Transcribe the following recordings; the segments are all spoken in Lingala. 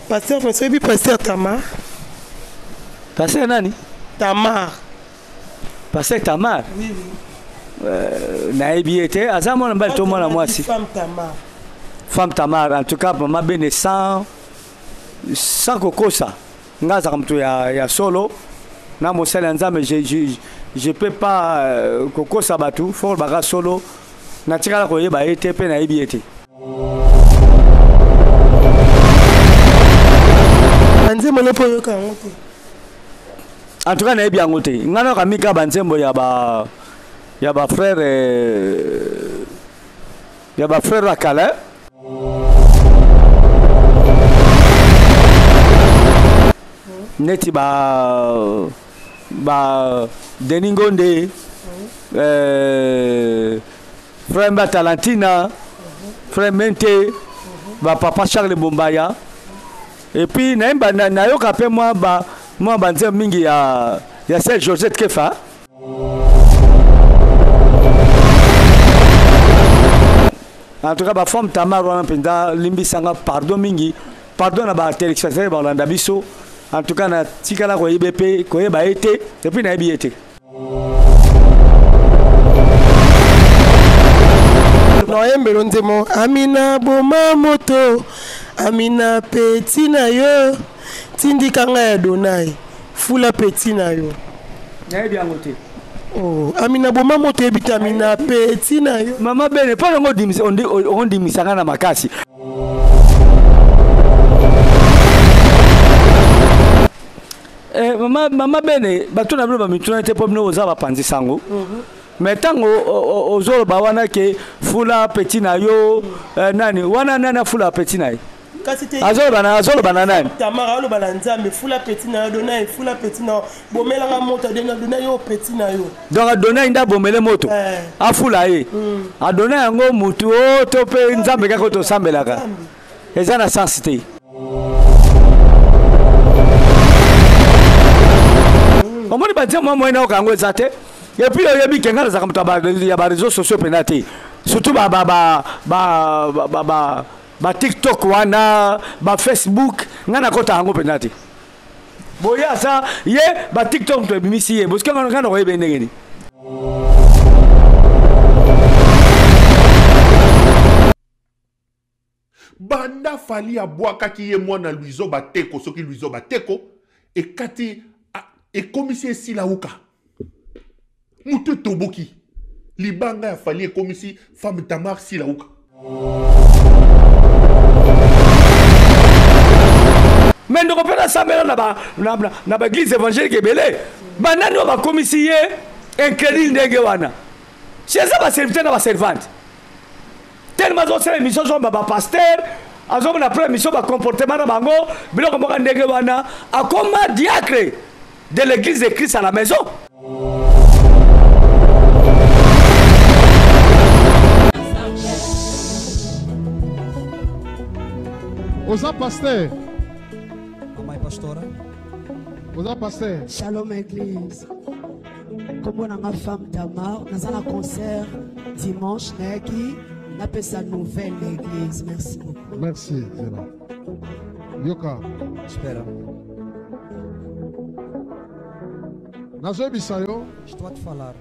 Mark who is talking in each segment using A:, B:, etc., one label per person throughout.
A: Pasteur François, oyebi pasteur Tamar?
B: Pasteur nani?
A: Tamar.
B: Pasteur Tamar?
A: Oui, oui.
B: Euh, nayebi ye te aza mwana mobali to mwana mwasi
A: femme Tamar.
B: Femme Tamar, en tout cas mama Bene sans sans kokosa nga azalaka moto ya, ya solo na mosali ya nzambe je, je, je peux pas euh, kokosa bato fo baka solo natikala koyeba ye te mpe nayebi ye te
A: banzembo ne mpo oyoka yango te
B: en tout cas nayebi yango te ngai nayoka mika banzembo ya ba ya ba frère euh, ya ba frère ya kala neti ba ba Denis Ngonde euh, frère Mba Talentina frère Mente ba papa Charles Bombaya et puis nayemba nayoka mpe mwa ba mwa banzembo mingi ya ya sœur Georgette Kefa en tout cas ba femme Tamar wana mpenza limbisanga pardon mingi pardon na ba téléspectateurs balanda biso en tout cas natikala koyeba mpe koyeba ye te epuis nayebi ye te
A: noyembelo nzembo amina boma moto amina peti na yo tindika ngai ya donai fula peti na yo
B: nayebi yango te
A: Oh, amina boma moto yebi te amina peti na yo
B: mama bene mpo yango ondimisa ngai na makasi eh, mama, mama bene bato na bino bamituna te mpo bino boza bapanzi sango mm -hmm. mais ntango ozoloba wana ke fula peti na yo eh, nani wana nani afula peti na ye azoloba na azoloba na nani
A: tamara aloba na nzambe fula peti na yo donai fula peti na yo bomelanga moto adonai yo peti na yo
B: donc adonai nde abomele moto eh. afula ye mm. adonai yango motu o oh, to mpe nzambe kaka oyo tosambelaka eza na sens te mm. omoni banzembo mwa moyen nayoka yango eza te epuis oyebi ke ngai nazalaka moto ya bareseau sociaux mpenza te surtout ba, ba, ba, ba, ba, ba, ba ba tiktok wana ba facebook ngai nakota yango mpenza te boye aza ye ba tiktok moto ebimisi ye bosika ngai nakoyeba ye ndenge nini
C: banda fali abwakaki ye mwana luizo bateko soki luizo bateko ekati ekomisi esilauka moto etoboki libanga ya fali ekomisi femme tamar silauka
B: me ndeko mpe nasambela na baeglise évangélique ebele banani oyo bakomisi ye incrédule ndenge wana si eza baserviteur na baservante telema azosala émission azomba bapaster azomona après émission bacomportement na bango biloko moko ndenge wana akoma diacre de l'église de Christ à la maison.
D: Oza pasteur.
E: Mamãe pastora.
D: Oza pasteur.
F: Shalom église. Kombo na nga femme Tamar, naza na concert dimanche nayaki napesa nouvelle na église. Merci beaucoup.
D: Merci Zela. Yoka.
E: Espera.
D: Nazoyebisa yo.
E: Estou a te falar.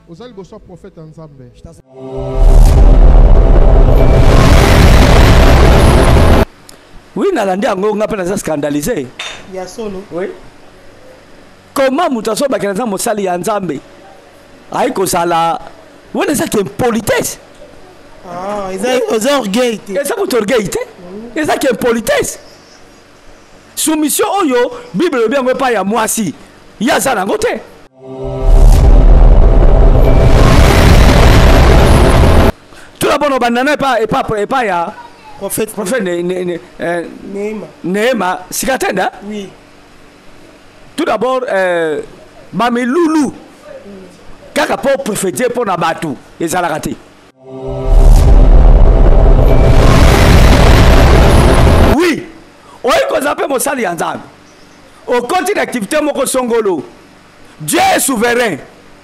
D: Oza liboso ya prophète ya Nzambe.
E: Estás...
B: Oui, nalandi yango nga mpe naza scandalisé.
A: Ya solo.
B: Oui. Comment moto azobakela naza mosali ya Nzambe ayi kozala wana eza ki impolitesse.
A: Ah, eza orgueil te.
B: Eza kutu orgueil te. Eza ki impolitesse. Soumission oyo Bible elobi yango epai ya mwasi ye aza nango te. Tuna bono banana epa epa epa ya
A: prophète
B: prophète ne, ne, ne, eh,
A: Neema
B: Neema Sikatenda.
A: Oui.
B: Tout d'abord euh, bamilulu kaka mpo prophétie mpo na bato ezalaka te. Oui, oyi kozala mpe mosali ya Nzambe, okoti na activité moko songolo. Dieu est souverain.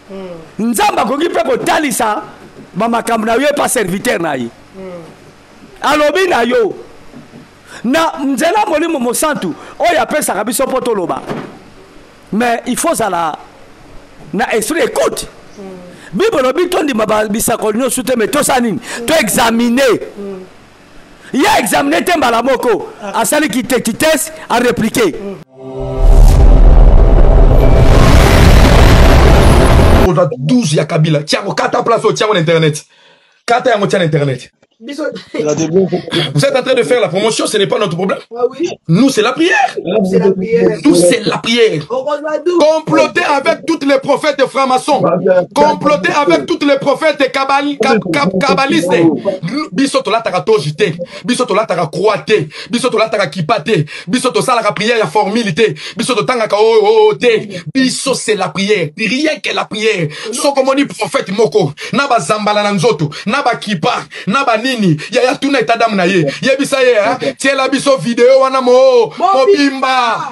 B: Hmm. Nzambe akoki mpe kotalisa bamakambo na yo epa serviteur na ye. Hmm. Alobi na yo. Na nzela Molimo Mosantu oyo apesaka biso mpo toloba. Mais il faut zala na esprit écoute. Bible elobi tondima bisakoli nyonso te, mais tosala nini? To examiner. Ye examine te mbala moko, asali kitekitese, areplike.
G: Ozwa 12 ya Kabila, tiango kata place oyo, tiango na internet, kata yango, tia na internet. Vous êtes en train de faire la promotion, ce n'est pas notre problème.
H: Ah oui.
G: Nous, c'est la prière.
H: C'est la prière.
G: Nous, c'est la prière. Comploter avec toutes les prophètes francs-maçons. Comploter avec toutes les prophètes kabbalistes. Biso tolataka toji te. Biso tolataka croix te. Biso tolataka kipa te. Biso tosalaka prière ya formule te. Biso totangaka oh oh te. Biso, c'est la prière. Rien que la prière. Sokomoni prophète moko. Na bazambala na nzoto. Na bakipa. Na banini. Yaya tuna état d'âme na ye. Yebisa ye, hein. Tiela biso vidéo wana mo. Mobimba.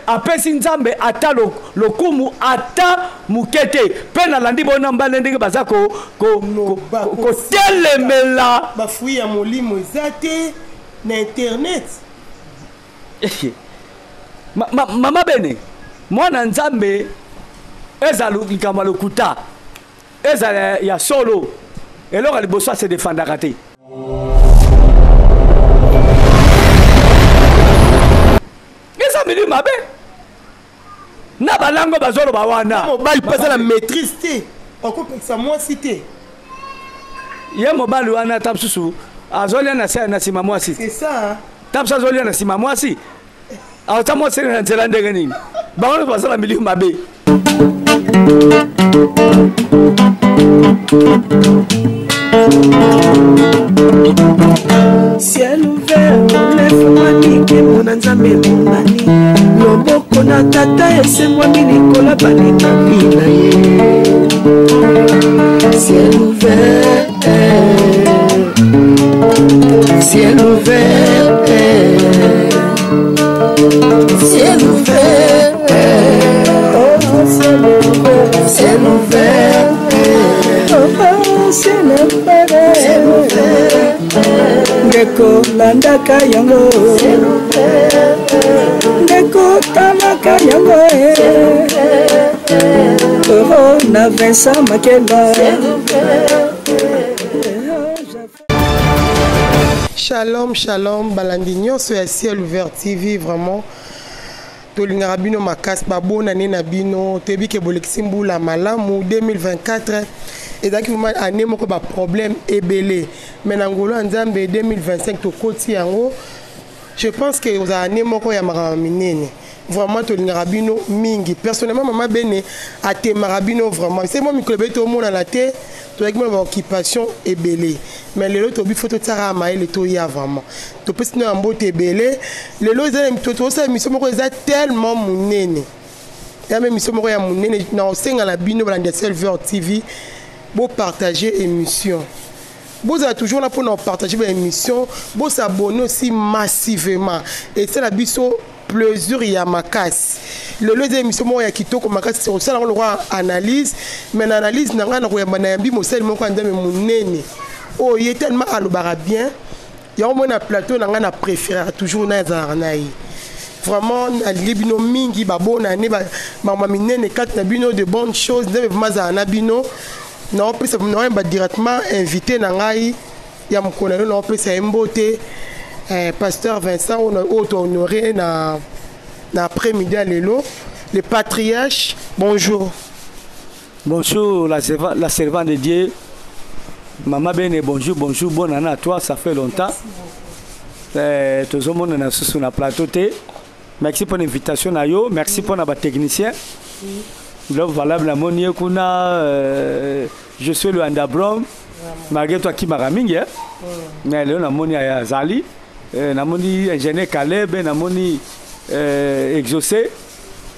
B: Apesi Nzambe ata lokumu ata moke te. Mpe nalandi bona mbale ndenge baza kotelemela.
A: Bafui ya molimo eza te na internet.
B: Mama Bene, mwana Nzambe eza likambo ya lokuta, ezala ya solo, eloko ya liboso ase defandaka te. Eza milimo mabe na balango bazoloba wana.
A: Mobali mpe aza na maîtrise te, akopekisa mwasi te.
B: Ye mobali wana ata mosusu azolia na nsima mwasi.
A: C'est ça.
B: Ta mosusu azolia na nsima mwasi, ata mwasi na nzela ndenge nini? Bango nyonso baza na milimo mabe.
H: Ciel ouvert efungwami, nkembo na Nzambe emonani, loboko na Tata esembwami likolo balingami na ye. Ciel ouvert, ciel ouvert, ciel ouvert, oh, ciel ouvert, ciel ouvert, oh, ciel ouvert, ciel ouvert. Ndeko landaka yango, ndeko talaka yango, oh, na Vincent Makela.
A: Shalom, shalom, balandi nyonso ya Ciel Ouvert TV, vraiment tolingaka bino makasi, babonane na bino. Toyebi ke bolekisi mbula malamu. 2024 ezalaki vraiment année moko baproblème ebele, mais na ngolo ya Nzambe, 2025 tokoti yango, je pense que ozala année moko ya makambo minene. Vraiment tolingaka bino mingi. Personnellement, mama Bene atemaka bino vraiment. Se mwa mikolo ebele tomonana te, tozalaki mona baoccupation ebele, mais lelo tobi fo totiaka mayele, toya vraiment topesi bino ya mbote ebele. Lelo eza tozosala émission moko eza tellement monene, ya même émission moko ya monene. Na kosenga na bino balandi ya Ciel Ouvert TV, bopartage émission, bozala toujours là mpona kopartage baémission, bosabonne aussi massivement, esala biso plaisir ya makasi. Lelo eza émission moko ya kitoko makasi, kosala yango lokwa analyse, mais na analyse na ngai na koyamba, na yambi mosali moko ya Nzambe monene oyo ye tellement alobaka bien. Yango moi na plateau na ngai na préféraka toujours na ezalaka na ye. Vraiment nalingi bino mingi, babonane, makambo minene kati na bino, de bonnes choses. Nzambe vraiment azala na bino. Naopesa, naoyamba directement invité na ngai ya mokolo na lelo. Naopesa ye mbote, pasteur Vincent oyo tohonore na après-midi ya lelo, le patriarche. Bonjour.
B: Bonjour la servante de Dieu, Maman Bene, bonjour, bonjour, bonne année à toi, ça fait longtemps. Tozomona na susu na plateau te. Merci pour l'invitation na yo, merci pour na technicien. Love valable na moni kuna, je suis le Andabrom. Malgré toi qui m'a mingi, hein. Mais lelo na moni azali, na moni ingénieur Caleb, na moni exaucé.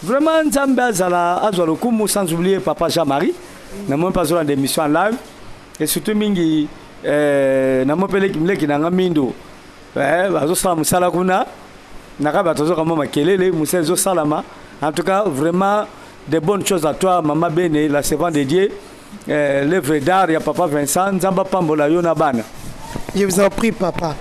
B: Vraiment Nzambe azala azwa lokumu, sans oublier papa Jean-Marie. Na moni pas zola d'émission en live et surtout mingi, na moni pele kimleki na ngamindo. Bazosala mosala kuna naka bato bazoka mwa makelele, mosala ezosalama. En tout cas, vraiment de bonnes choses à toi, Maman Bene, la servante de Dieu. eh, l'œuvre d'art ya papa Vincent. Nzambe apambola yo na bana.
A: Je vous en prie, papa.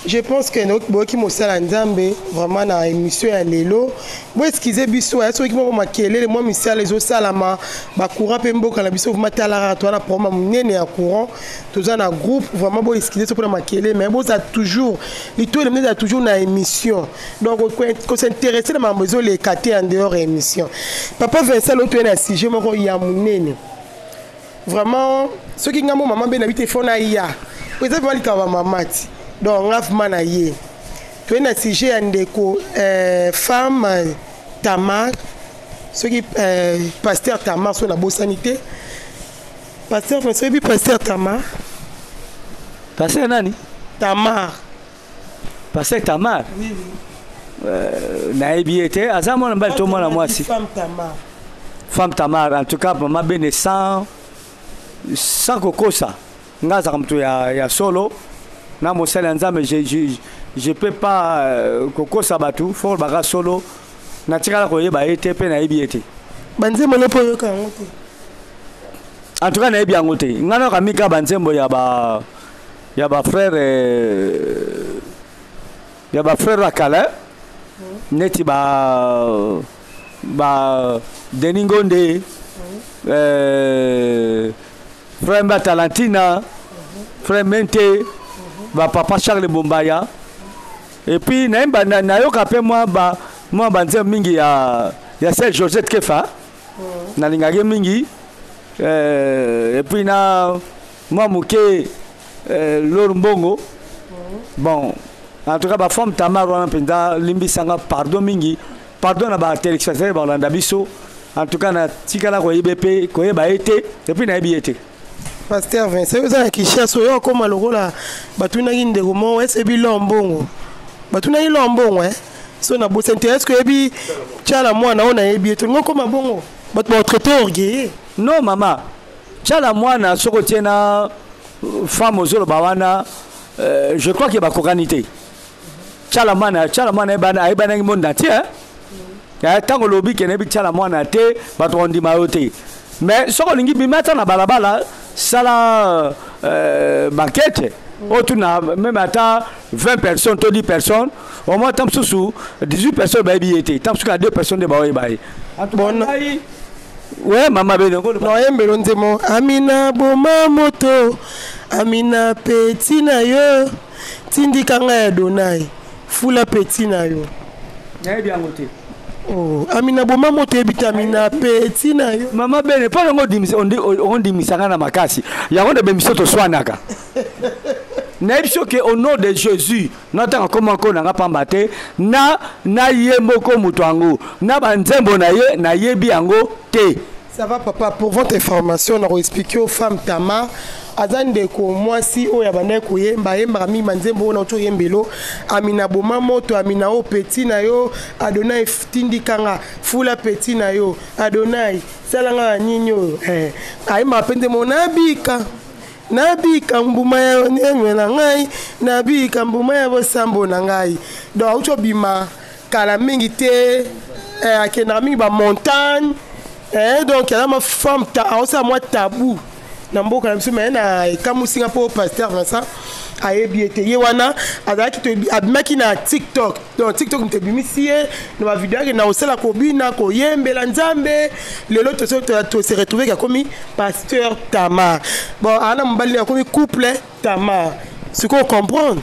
A: Je pense que boyoki mosala Nzambe vraiment na émission ya lelo. Boexcuse biso ya soki moko makelele, mwa misala ezosalama, bacourant mpe mboka na biso vraiment talaka, toza na problème monene ya courant, toza na groupe vraiment. Boexcuse biso mpona makelele, mais boza toujours lito elemene, eza toujours na émission, donc kosinteresse na makambo ezoleka te en dehors ya émission. Papa Vincent, lelo toye na sujet moko ya monene vraiment. Soki ngai mo mama mbe na bi te, fo na ya po eza vraiment likambo ya mama ti. Donc nga vraiment na ye, toye na sujet ya ndeko femme Tamar, soki pasteur Tamar, soki nabosani te. Pasteur Vincent, oyebi pasteur Tamar?
B: Pasteur nani?
A: Tamar.
B: Pasteur Tamar?
A: Oui.
B: Nayebi ye te. Aza mwana mobali to mwana mwasi?
A: Femme Tamar.
B: Femme Tamar. En tout cas, mama Bene, sans kokosa, nga azalaka moto ya solo na mosali ya Nzambe. Je peux pas kokosa bato, fo baka solo. Natikala koyeba ye te mpe nayebi ye te.
A: Banzembo ne mpo oyoka yango te?
B: En tout cas, nayebi yango te. Ngai nayoka mika banzembo ya ba frère ya kala, neti ba Denis Ngonde, frère Mba Talantina, frère Mente, bapapa Charles Bombaya. Et puis nayemba, nayoka mpe mwa banzembo mingi ya sœur Georgette Kefa, nalingaki mingi. Et puis na mwa moke Lor Mbongo. Bon, en tout cas, bafemme Tamar wana mpenza, limbisanga, pardon mingi, pardon na batéléspectateur balanda biso. En tout cas, natikala koyeba mpe koyeba ye te, et puis nayebi ye te.
A: Pasteur Vincent, oza na Kinshasa, oyo akóma lokola batunaki ndeko moko ese ebi lo mbongo, batunaki lo mbongo so na bosani te, est-ce oyebi Tiala Mwana? Oyo nayebi ye, tolingi okóma bongo, bato baotraite orgueilleux.
B: Non, mama, Tiala Mwana, soki otie na femme ozoloba wana, je crois ke bakokani te. Tiala Mwana, Tiala Mwana ayebanaki monde entier. Ntango olobi ke nayebi Tiala Mwana te, bato bakondima yo te. Mais soki olingi, bima ata na balabala, sala bankete oyo, tuna même ata 20 personnes to 10 personnes au moins, ta mosusu 18 personnes bayebi ye te, ta mosusu ka 2 personnes nde baoyeba ye.
A: Bon.
B: We, mama Bene.
A: Naoyembelo nzemo Amina boma moto, Amina petit na yo, tindika ngai Adonai, fula petit na yo.
B: Nayebi yango te.
A: Oh, Amina boma moto, yebi te Amina petit na yo?
B: Mama Bene, mpo yango ondimisanga na makasi yango nde bemiso toswanaka. Nayebi soki au nom de Jésus natanga koma ko nanga pamba te na ye moko moto yango na banzembo na ye, nayebi yango te.
A: Ça va, papa. Pour votre information, on a expliqué aux femmes Tamar, aza ndeko mwasi oyo abandaki koyemba, ayembaka mingi banzembo oyo nauti oyembelo, Amina boma moto, Amina o petit na yo, Adonai tindikanga, fula petit na yo, Adonai salanga ya nini oyo. Ayembaka mpe nzembo nabika, nabika mbuma ya nyonyo na ngai, nabika mbuma ya bosambo na ngai. Donc auti obima kala mingi te, akendaka mingi bamontagne. Donc aza ma femme, aosala mwa tabou na mboka na biso, me na ekamusinga mpo pasteur Vincent ayebi ete ye wana azalaki, abimaki na TikTok. Donc TikTok moto ebimisi ye na bavideo ake na kosala kobina, koyembela Nzambe. Lelo tose retrouve ke akomi pasteur Tamar. Bon, aa na mobali, akomi couple Tamar. Sikoyo comprendre.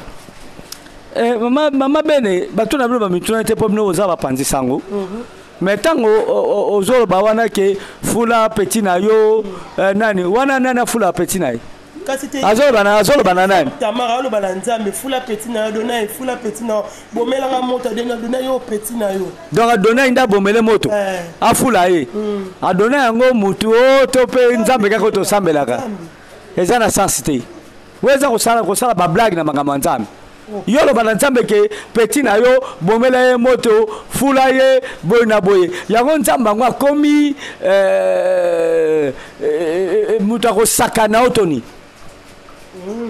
B: Mama Bene, bato na bino bamituna te mpo bino oza bapanzi sango. Mais ntango ozoloba wana ke fula petit na yo, nani wana? Nani afula petit na ye? Azoloba na nani?
A: Tamara aloba na Nzambe: fula petit na yo, Adonai, fula petit na yo, bomelanga moto, Adonai, yo petit na yo.
B: Donc Adonai nde abomele moto, afula ye. Adonai yango mutu o to mpe Nzambe kaka oyo tosambelaka? Eza na sens te. Oyo eza kosala bablague na makambo ya Nzambe. Yo oloba na Nzambe ke petit na yo, bomela ye moto, fula ye boye na boye. Yango Nzambe yango akomi moto akosakana o toni.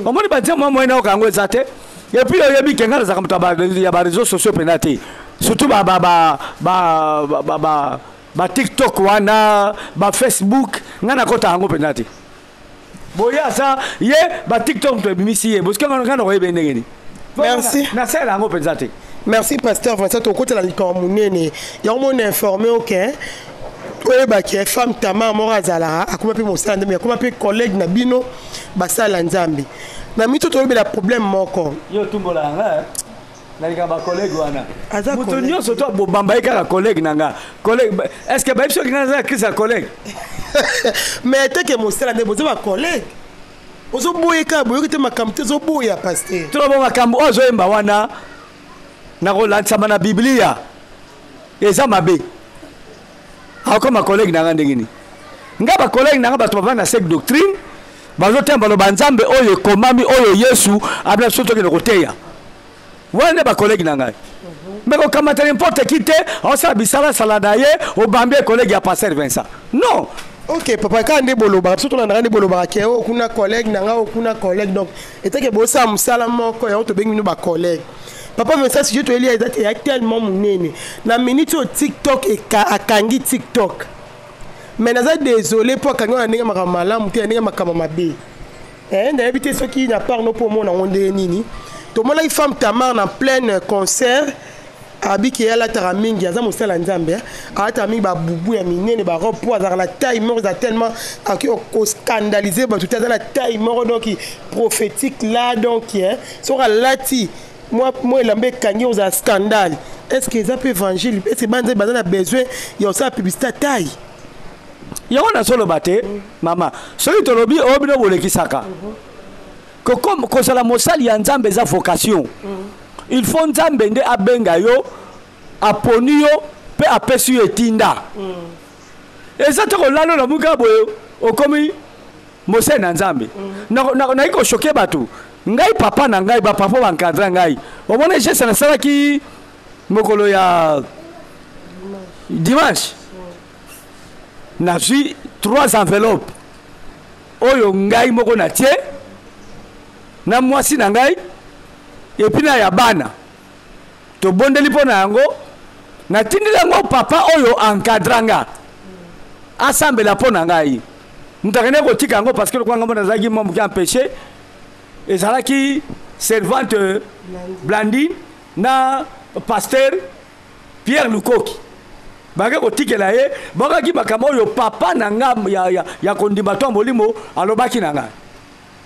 B: Omoni banzembo mwa moyena oyoka yango eza te. Et puis oyebi ke ngai nazalaka moto ya baréseau sociaux mpena te, surtout ba TikTok wana, ba Facebook. Ngai nakota yango mpenza te. Boye aza ye ba TikTok moto ebimisi ye. Bosika ngai nakoyeba ye ndenge nini?
A: Merci.
B: Nasalela yango mpenza te.
A: Merci pasteur Vincent, tokotela likambo monene. Yango mona informé ok. Oyebaki eh, femme Tamar moko azalaka akoma mpe mosala nzambe, akoma mpe collègue na bino basala nzambe. Na mito tolobela problème moko.
B: Yo tumbola yanga eh? Nalingaka ba collègue wana. Moto nyonso to bobamba ye kaka collègue na nga. Collègue, est-ce que bayebi soki nga naza crise ya collègue?
A: Mais teke mosala nde boza ba collègue. Ozoboya kaka boyoki te makambo te ozoboya pasteur.
B: Toloba makambo oyo azoyemba wana na kolandisama na Biblia eza mabe. Akoma collègue na nga ndenge nini? Nga ba collègue na nga bato bavanda na sec doctrine bazoteya baloba Nzambe oyo ekomami oyo Yesu abina biso tokende koteya. Wana nde ba collègue na ngai. Mais kokamata n'importe qui te, osala bisalasala na ye, obambi ye collègue ya pasteur Vincent. Non.
A: Ok papa, kaka nde bolobaka biso tolandaka nde bolobaka ke oyo kuna collègue na ngai, oyo kuna collègue, donc etake bosala mosala moko yango tobengi bino ba collègue. Papa Vincent, sujet toyeli eza ya tellement monene na minute oyo TikTok akangi TikTok, mais naza désolé mpo akangi wana ndenge makambo malamu te, na ndenge makambo mabe. Nayebi te soki na part no mpo omona yango ndenge nini. Tomonaki femme Tamar na pleine concert, abiki ye alataka mingi, aza mosala nzambe, alataka mingi babubu ya minene, barobe, mpo azalaka na taille moko eza tellement akoki koscandaliser bato te, aza na taille moko donc prophétique là, donc soki alati mwa elamba ekangi ozala scandale. Est ce que eza mpe évangile? Est ce que banzambe baza na besoin ya kosala publicité ya taille?
B: Yango nazoloba te mama, soki tolobi oyo bino bolekisaka kozala mosali ya Nzambe eza vocation. Il faut Nzambe nde abenga yo, aponi yo mpe apesi yo etinda. Eza te kolala olamuka boye okomi mosali na Nzambe. Nayi koshoke bato. Ngai papa na ngai, bapapa bankadra ngai, omona geste nasalaki mokolo ya dimanche, nazwi 3 enveloppes oyo ngai moko natie na mwasi na ngai epuis na ya bana, tobondeli mpo na yango, natindeli yango papa oyo encadra nga asambela mpo na ngai. Moto akendaki kotika yango parce que lokola ngai mpo nazalaki mwa moke empêché, ezalaki servante Blandine na pasteur Pierre Lukoki bake kotikela ye, bakaki makambo oyo papa na nga ya kondima to ya molimo alobaki na ngai.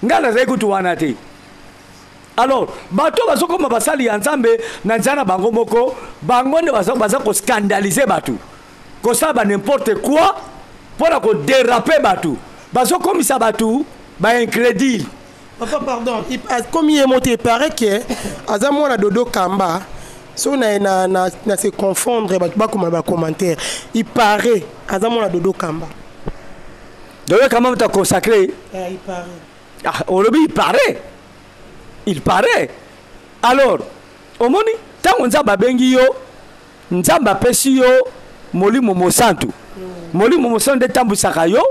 B: Ngai nazali kutu wana te. Alors bato bazokoma basali ya Nzambe na nzela na bango moko, bango nde baza koscandaliser bato, kosala ba n'importe quoi mpo na koderape bato, bazokomisa bato ba incrédule.
A: Papa pardon, akomi ye moto, il paraît que aza mwana Dodo Kamba. So na se confondre bato bakoma ba commentaire. Il paraît aza mwana Dodo Kamba.
B: Dodo Kamba moto consacré.
A: Eh, il paraît.
B: Ah, olobi il paraît. Il paraît. Alors, omoni tango Nzambe abengi yo, Nzambe apesi yo molimo mosantu. Molimo mosantu nde etambwisaka yo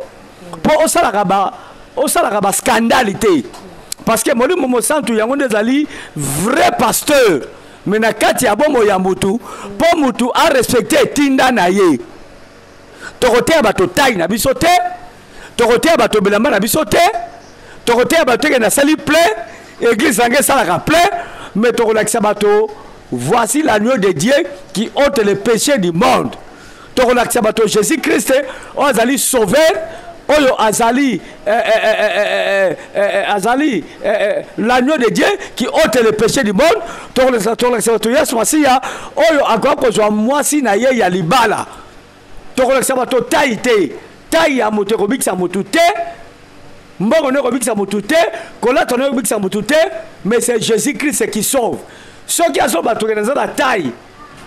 B: mpo osalaka ba scandale te. Parce que molimo mosantu yango nde ezali vrai pasteur, mais na kati ya bomoi ya mutu, mpo mutu a respecte etinda na ye. Tokoteya bato taille na biso te, tokoteya bato bilamba na biso te, tokoteya bato eke nasali plein, église na ngai esalaka plein, mais tokolakisa bato voici l'agneau de Dieu qui ôte le péché du monde. Tokolakisa bato Jésus Christ oyo azali sauveur, oyo azali, azali l'agneau de Dieu qui ôte le péché du monde. Tokolakisa bato Yesu Masiya oyo akoki kozwa mwasi na ye ya libala. Tokolakisa bato taille te, taille ya moto ekobikisa motu te, mbongo nde ekobikisa motu te, kolata nde ekobikisa motu te, mais c'est Jésus Christ qui sauve. Soki azoba tokende eza na taille,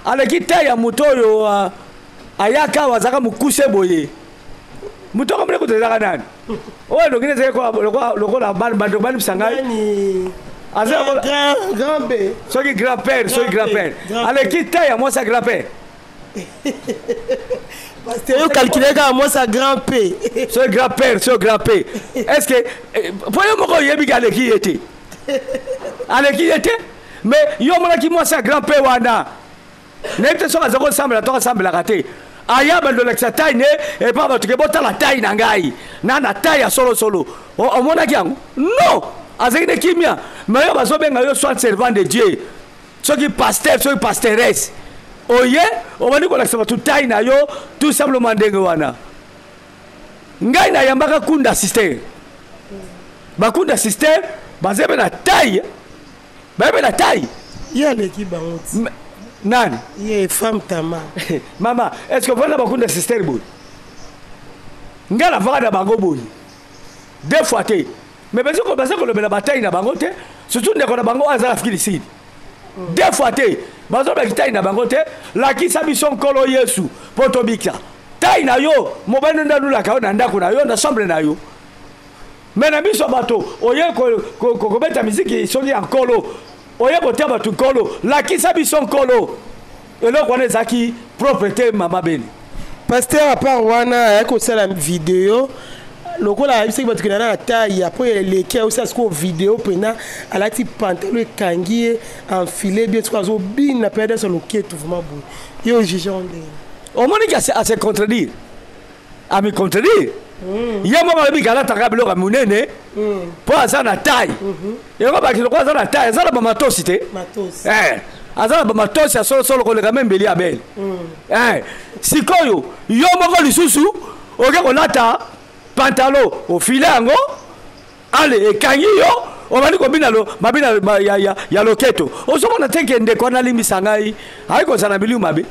B: aleki taille ya moto oyo ayaka awa azalaka mokuse boye. Moto yango mpe kutu ezalaka nani? Oyo elongi nde ezalaki lokola bandeko balibisa ngai.
A: Nani?
B: Aza lokola
A: Grand, grand B.
B: Soki grand père, soki grand père.
A: Grand
B: Aleki taille ya mwasi ya grand père.
A: Parce que yo calculer kaka mwasi ya grand P.
B: Soki grand père, soki grand P. Est-ce que, po yo moko oyebi ke aleki ye te? Aleki ye te? Mais yo omonaki mwasi ya grand P wana. Nayebi te soki aza kosambela to asambelaka te. Aya bando lakisa taille ne epa bato ke botala taille na ngai. Na na taille ya solo solo. Omonaki yango? Non! Azalaki nde kimia. Mais yo bazobenga yo soit servant de Dieu. Soki pasteur, soki pastoresse. Oye, obandi kolakisa bato taille na yo tout simplement ndenge wana. Ngai nayambaka kunda sister. Bakunda sister baza mpe na taille. Baye mpe na taille.
A: Ye aleki bango ti.
B: Nani?
A: Ye femme Tamar.
B: Mama, est-ce que ovanda bakunda sister boye? Ngai navanda na bango boye. Deux fois te. Mais baza kolobela bataille na bango te. Surtout ndeko na bango aza Afrique du Sud. Deux fois te. Bazolobela taille na bango te. Lakisa biso Nkolo Yesu po tobika. Taille na yo, mobali nde alulaka yo na ndako na yo, na chambre na yo. Mais na biso bato oye kobeta miziki soki ya Nkolo, oye kotia bato Nkolo, lakisa biso Nkolo. Eloko wana ezalaki propre te, mama Beni.
A: Pasteur, à part wana ayaki kosala video lokola ayebisaki bato kenda na taille, après eleki ayosala sikoyo video mpena alati pantalon ekangi ye enfile bien, sikoyo azobina mpe adansa loketo vraiment boye. Yo juge yango ndenge?
B: Omoni ke ase contredire, ami contredire. Ye moko alobi ke alataka biloko ya monene mpo aza na taille. Yango bakisi lokola aza na taille, aza na bamatosi te. Aza na bamatosi ya solosolo koleka me mbeli ya bele. Sikoyo yo moko lisusu oke kolata pantalon ofile yango ale ekangi yo, obandi kobina lo mabina ya loketo. Ozomona te ke ndeko wana alimbisa ngai, ayi kozala na biliu mabe.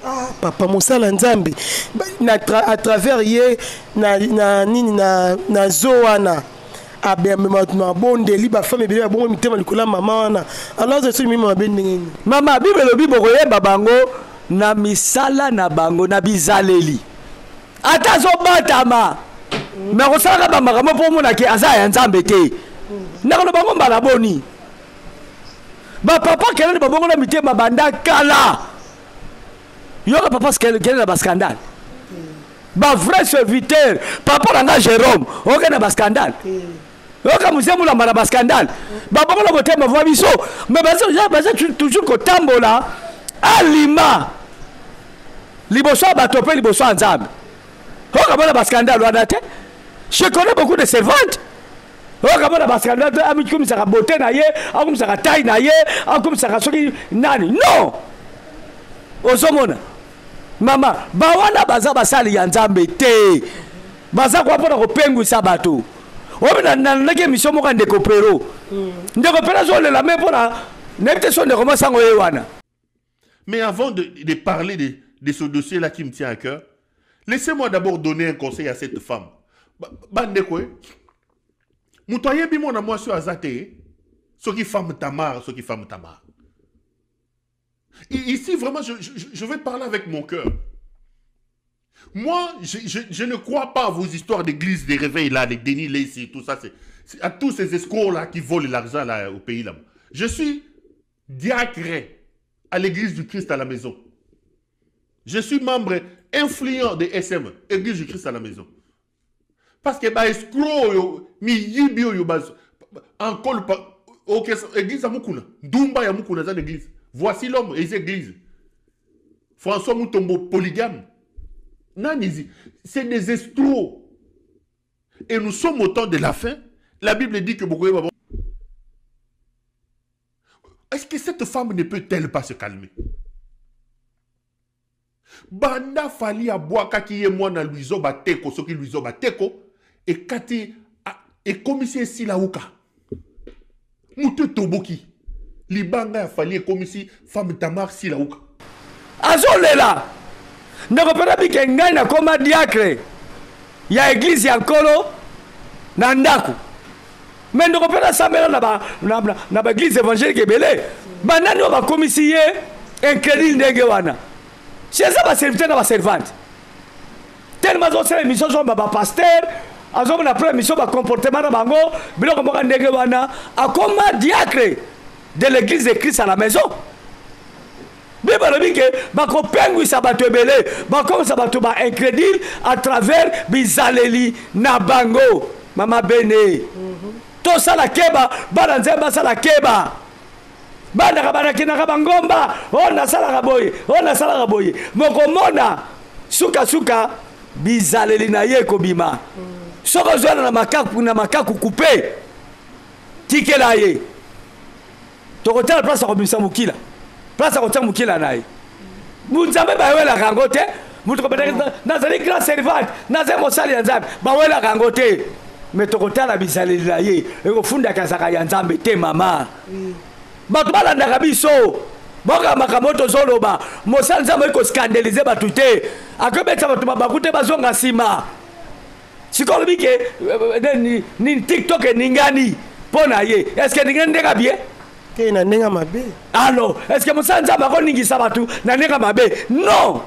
A: Ah, papa mosala Nzambe na à travers ye na nini na zo wana abemema mabondeli bafemme ebele babongo mitema likolo ya mama wana. Alors azo soki mima mabe ndenge nini?
B: Mama, Bible elobi bokoyeba bango na misala na bango, na bizaleli. Ata azobatama me akosalaka bamakambo mpo omonake aza ya Nzambe te. Nakoloba bango mbala boni bapapa kelele babongola mitema banda kala. Yoka papa kelele na bascandale, ba vrai serviteur papa na nga Jérôme oke na bascandale, yoka muse mulamba na bascandale, babongola motema vwa biso, mais baza toujours kotambola alima liboso ya bato mpe liboso ya Nzambe. Oka mona bascandale wana te. Je connais beaucoup de servantes oyo kamona bascandale te, amikumisaka beauté na ye, akumisaka taille na ye, akumisaka soki nani. Non, ozomona mama bawana baza basali ya Nzambe te, baza kwa mpona kopengwisa bato. Oyo nalandaki émission moko ya ndeko Pero. Ndeko Pero azolela me mpona nayebi te so ndeko masango ye wana.
C: Mais avant de parler de ce dossier-là qui me tient à cœur, laissez-moi d'abord donner un conseil à cette femme. Bandeko, moto ayebi mwana mwasi oyo aza te, soki femme Tamar, soki femme Tamar. Ici, vraiment, je vais parler avec mon cœur. Moi, je ne crois pas à vos histoires d'église, des réveils là, des Denis Lessie, tout ça. C'est à tous ces escrocs là qui volent l'argent là au pays là. Je suis diacre à l'église du Christ à la maison. Je suis membre influent de SM, église du Christ à la maison. Parce que ba escrocs yo, mi yibi yo, ba, encore pas, ok, église à Mukuna, Dumba ya Mukuna dans l'église. Voici l'homme, et église. François Mutombo, polygame. Nanizi, c'est des escrocs. Et nous sommes au temps de la fin. La Bible dit que beaucoup de Est-ce que cette femme ne peut-elle pas se calmer? Banda Fally abwakaki ye mwana Luizo Bateko, soki Luizo Bateko, ekati, ekomisi esila uka. Mutu etoboki. Libanga ya Fally ekomisi femme Tamar sila uka.
B: Azolela. Ndeko pena bike ngai nakoma diacre ya église ya Nkolo na ndako. Mais ndeko pena sambela na ba église évangélique ebele. Banani oyo bakomisi ye incrédule ndenge wana? Chez eza ba serviteur na ba servante. Tellement azosala émission azomba ba pasteur, azomona après émission ba comportement na bango, biloko moko ndenge wana, akoma diacre de l'église de Christ à la maison. Bible alobi ke bakopengwisa bato ebele, bakomisa bato ba incrédule à travers bizaleli na bango. Mama Bene, tosala keba, bana Nzambe basala keba. Bandaka banakendaka bangomba, oyo nasalaka boye, oyo nasalaka boye. Mokomona Sukasuka bizaleli na ye ekobima. Soki ozwana na makaku na makaku coupe, tikela ye. Tokotala place akobimisa mokila, place akotia mokila na ye. Nzambe bayewelaka yango te. Moto kobetaki nazali grand servante, nazali mosali ya Nzambe, bawelaka yango te. Me tokotala bizaleli na ye, ekofundaka azalaka ya Nzambe te. Mama, bato balandaka biso boka makambo oyo tozoloba. Mosali Nzambe akoki koscandalize bato te, akobetisa bato mabaku te, bazonga nsima. Sikoyo olobi ke nini, TikTok eningani mpo na ye, estce eningani ndenge abie
A: te na ndenge mabe?
B: Alors est ce que mosali Nzambe akoningisa bato na ndenge mabe? Non.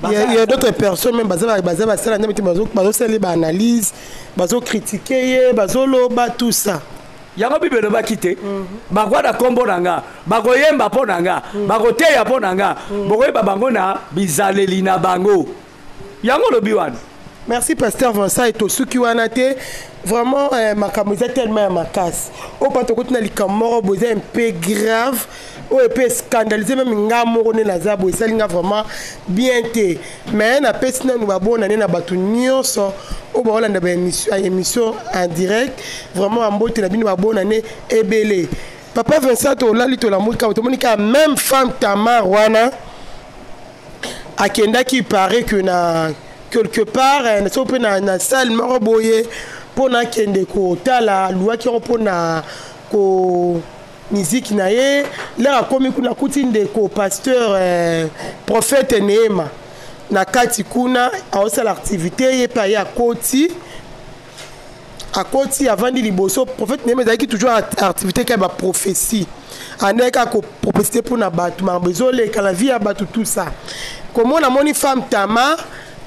A: Il y a d'autres personnes même baza baza basala nzambe te, bazosala ba analyse, bazocritique ye, bazoloba tout ça.
B: Yango Bible elobaki te, bakoya na nkombo na nga, bakoyemba mpo na nga, bakoteya mpo na nga, bokoyeba bango na bizaleli na bango. Yango olobi wana.
A: Merci pasteur Vincent. Tosuki wana te. Vraiment makambo eza tellement ya makasi oyo pa tokoti na likambo moko boye eza un peu grave, oyo epe scandalise meme nga moko nde naza boye, esali nga vraiment bien te. Mais napesi nanu babonane na bato nyonso oyo baolanda baémission en direct. Vraiment bambote na bino, babonane ebele. Papa Vincent, tolali tolamuki kaka tomoni kaka même femme Tamar wana akendaki paraît que na quelque part, so mpe na salle moko boye mpo na akende kotala, aluwaki yango mpo na ko miziki na ye. Lere akomi kuna, akuti ndeko pasteur prophète Neema na kati kuna aosala activité. Ye mpe aye, akoti akoti avandi liboso prophète Neema. Ezalaki toujours activité kaka baprophétie, andaki kaka koprophétie mpona bato, makambo ezoleka na vie ya bato, tout ça. Komona amoni femme Tamar,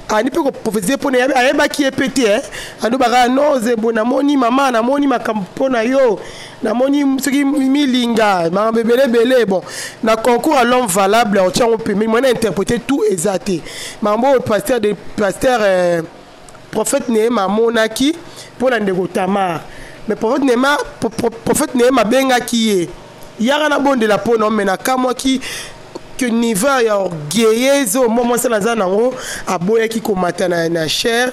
A: andi mpe koprophétise mpona, ayebaki ye mpe te. Andobaka no zembo, namoni mama, namoni makambo mpo na yo, namoni soki milinga, makambo ebele ebele. Bon, na concours à l'homme valable otia yango pembeni, moyen interpréter tout eza te. Makambo oyo pasteur de pasteur prophète Nehema amonaki mpo na ndeko Tamar, mais prophète Nehema, prophète Nehema abengaki ye, yaka nabondela mpo na me nakamwaki que niveau ya orgueilleuse oyo mwa mwasi naza nango, aboyaki komata na chair.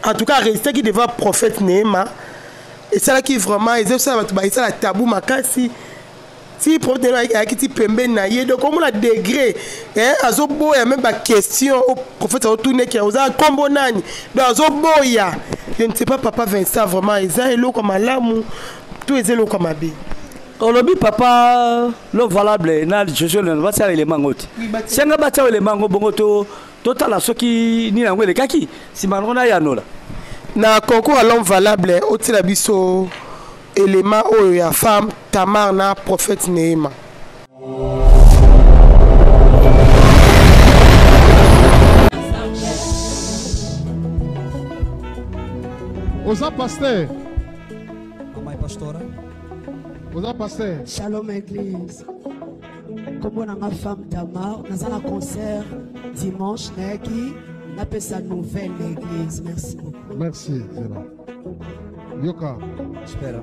A: En tout cas arestaki devant prophète Nehema. Esalaki vraiment, ezosala bato baesala tabu makasi ti prophète Nehema ayaki ti pembeni na ye. Donc omona degré azoboya même baquestion oyo prophète azotuneki, oza nkombo nani? Donc azoboya. Je ne sais pas, papa Vincent, vraiment eza eloko malamu to eza eloko mabe?
B: Olobi papa lo valable na Josué Leno batia elema yango te, senga batia elema yango bongo to totala soki nini yango elekaki nsima yango nayanola.
A: Na concours à l'homme valable, otila biso élément oyo ya femme Tamar na prophète Nehema.
D: Oza pasteur?
E: Mamãe pastora.
D: Oza pasteur?
F: Shalom église. Kombo na nga femme Tamar, naza na concert dimanche, nayaki napesa nouvelle na église. Merci beaucoup.
D: Merci Zela. Yoka.
E: Espera.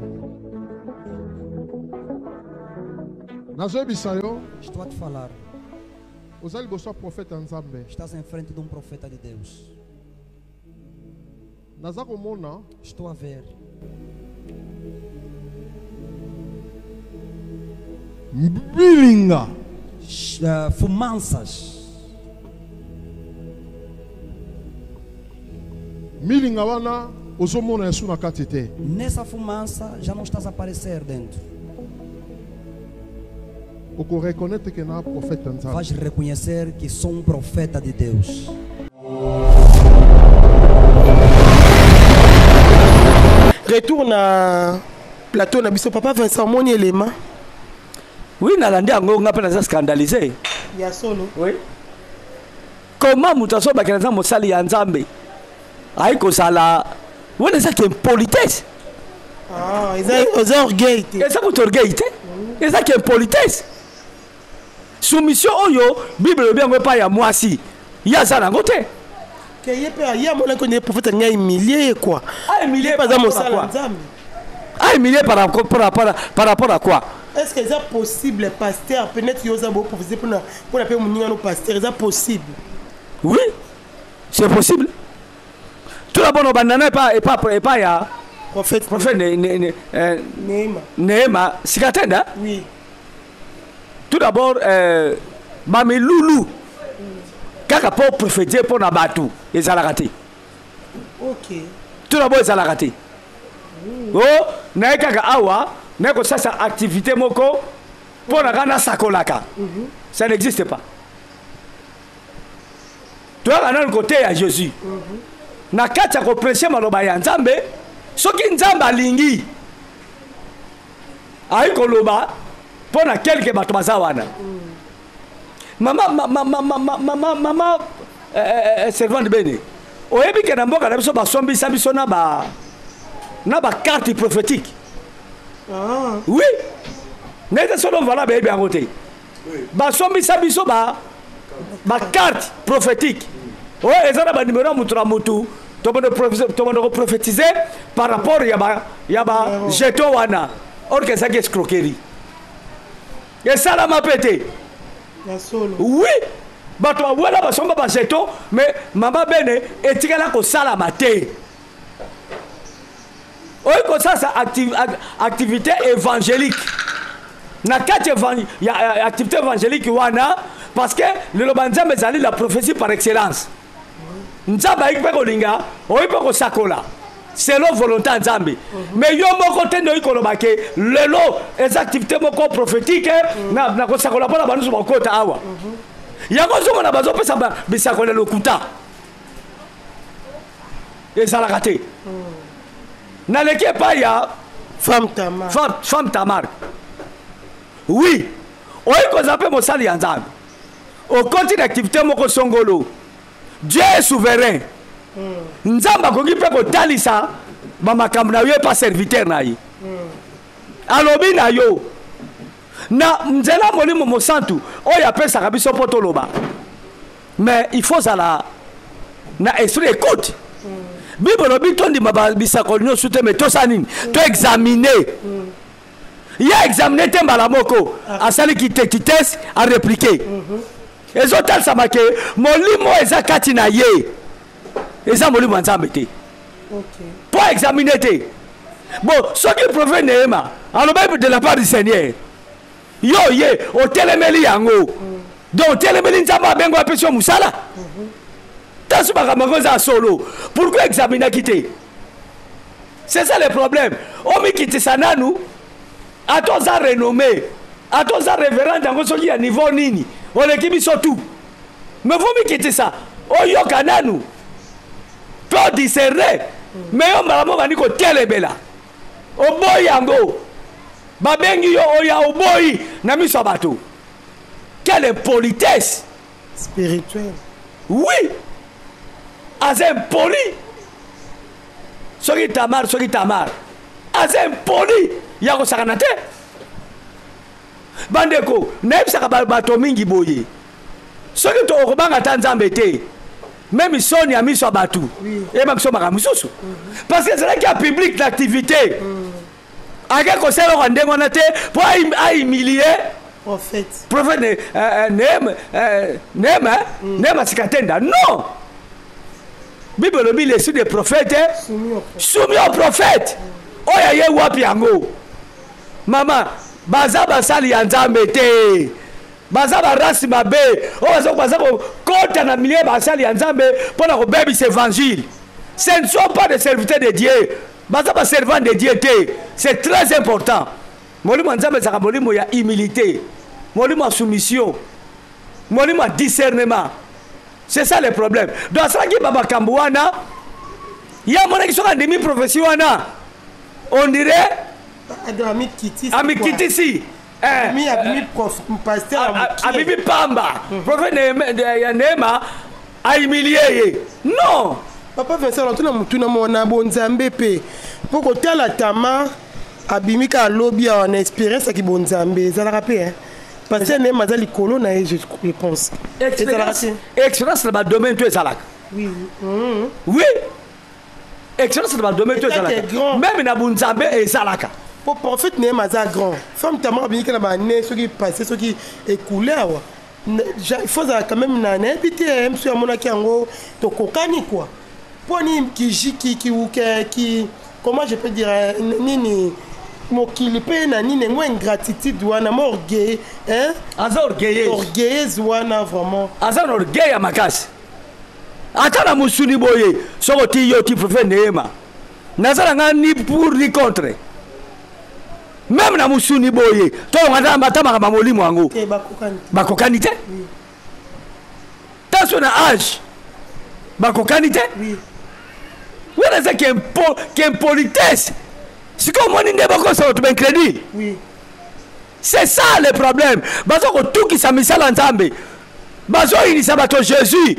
D: Nazoyebisa yo.
E: Estou a te falar.
D: Oza liboso ya prophète ya Nzambe.
E: Estás em frente de um profeta de Deus.
D: Naza komona.
E: Estou a ver.
D: Mbilinga.
E: Fumaças.
D: Milinga wana ozomona Yesu na kati te.
E: Nessa fumaça já não estás a aparecer dentro.
D: Oko reconnaître que na prophète Nzambe.
E: Vais reconhecer que sou um profeta de Deus.
A: Retour na plateau na biso, papa Vincent, omoni elema?
B: Oui, nalandi yango, nga mpe naza scandalisé.
A: Ya solo.
B: Oui. Comment moto azobakela naza mosali ya Nzambe ayi kozala wana? Ezaki impolitesse.
A: Ah, eza orgueil te?
B: Eza kutu orgueil te, ezaki impolitesse. Soumission oyo Bible elobi yango epai ya mwasi, ye aza nango te.
A: Ke ye mpe ye amonaki nde prophète alingi ahumilie ye quoi.
B: Ahumilie
A: aza mosala Nzambe.
B: Ahumilie par rapport à quoi?
A: Est ce que eza possible, pasteur, peut-être yo oza boprophétie mpona mpe moninga no pasteur, eza possible?
B: Oui, c'est possible. Tout d'abord, obanda epa epa epa ya
A: prophète,
B: prophète ne, ne, ne, euh,
A: Neema.
B: Neema Sikatenda.
A: Oui.
B: Tout d'abord, euh, bamilulu kaka mpo prophétie mpo na bato ezalaka te.
A: Ok.
B: Tout d'abord ezalaka te. O oh, naye kaka awa naye kosasa activité moko mpo na kaka nasakolaka. Ça n'existe pas. Toyaka nanu koteya Jésus. Na kati ya koprêche maloba ya Nzambe, soki Nzambe alingi ayi koloba mpo na kelke bato baza wana. Mama, mama, mama, mama, mama, eh, eh, servante Bene, oyebi ke na mboka na biso basombisa biso na ba na ba carte prophétique.
A: Ah.
B: Oui. Nete solo vala bayebi yango te. Basombisa biso ba ba carte prophétique. Oyo eza na ba numéro ya mutu na mutu, tobanda koprophétise par rapport ya ba ya ba jeton wana. Or que ezalaki escroquerie. Esalama mpe te. Oui, bato bawela basomba ba jeton, mais mama Bene etikala kosalama te. Oyo kosalisa activité évangélique na kati ya activité évangélique wana, parce que liloba Nzambe ezali la prophétie par excellence. Nzambe ayiki mpe kolinga, oyi mpe kosakola selon volonté ya Nzambe. Mais yo moko te nde oyi koloba ke lelo eza activité moko prophétique na kosakola mpona banusu bakota awa. Yango ozomona bazopesa bisakola lokuta. Ezalaka te. Naleki epai ya
A: Femme Tamar.
B: Femme Tamar. Oui, oyi kozala mpe mosali ya Nzambe. Okoti na activité moko songolo. Dieu est souverain. Nzambe akoki mpe kotalisa ba makambo na yo epa serviteur na ye. Alobi na yo na nzela molimo mosantu oyo apesaka biso mpo toloba. Mais il faut zala na esprit écoute. Bible lobi tondima ba bisakoli nyonso te, mais tosala nini? To examiner. Ye examiner te mbala moko, asali kitekitese, a répliquer. Ezotalisama ke molimo eza kati na ye eza molimo ya Nzambe te. Po examiner te. Bon, soki prophète Neema alobaki de la part du Seigneur, yo ye otelemeli yango. Donc otelemeli Nzambe abengo apesi yo mosala. Taso makambo yango eza solo. Pourquoi examinaki te? C'est ça le problème. Omikitisa nanu, ata oza renommé, ata oza révérend yango soki ya niveau nini, oleki biso tout. Mais faut mikitisa, oyoka nanu, pe odiscerne. Mais yo mbala moko bandi kotelebela. Oboyi yango. Babengi yo oya oboyi na miso ya bato. Quelle impolitesse
A: spirituelle.
B: Oui. Aza impoli. Soki Tamar, soki Tamar. Aza impoli ya kosakana te. Bandeko, nayebisaka bato mingi boye. Soki to okobanga ta Nzambe te, même soni ya miso ya bato, eyeba biso makambo mosusu. Parce que ezalaki ya public d'activité. Ake kosala eloko ya ndenge wana te po a humilier
A: prophète.
B: Prophète ne, Neema, Neema, Neema Sikatenda. Non. Bible lobi l'esprit des prophètes soumis au prophète. Oya ye wapi yango? Mama, baza basali ya Nzambe te. Baza ba race mabe. Oyo baza kokota na milieu basali ya Nzambe pona kobebisa évangile. Ce ne sont pas des serviteurs de Dieu. Baza ba servants de Dieu te. C'est très important. Molimo ya Nzambe ezalaka molimo ya humilité, molimo ya soumission, molimo ya discernement. C'est ça le problème. Donc asalaki ba makambo wana, ye amonaki soki andimi prophétie wana, on dirait amikitisi. Abimi pamba. Prophète ya Neema a humilié ye. Non.
A: Papa Vincent, tuna mutuna mona bonzambe pe. Po kotala Tamar abimi ka lobi awa na expérience ya kibonzambe ezalaka pe, hein. Parce que Neema aza likolo na ye, je pense.
B: Ezalaka te. Expérience na ba domaine to ezalaka.
A: Oui, oui.
B: Oui. Expérience na ba domaine to
A: État
B: ezalaka.
A: est grand.
B: Même na bonzambe ezalaka.
A: Po prophète Neema aza grand. Femme Tamar abimi ka na ba année soki passé soki écoulé awa. Il faut ozala quand même na nayebi te eh, mosusu amonaki yango tokokani quoi mpo nini ki, ki, ki, ki, comment je peux dire eh, nini mokili mpe na nini yango ingratitude wana ma orgueil hein?
B: Aza orgueilleuse.
A: Orgueilleuse wana vraiment.
B: Aza na orgueil ya makasi ata na mosuni boye soki otii yo oti prophète Nehema naza na ngai ni pour ni contre meme na mosuni boye tolonga ata makambo ya molimo yango bakokani te taso na age bakokani te wana eza kimpolitesse. Sikoyo omoni nde bakosa bato baincrédit. C'est ça le problème. Bazo kotukisa misala Nzambe, bazoyinisa bato Jésus,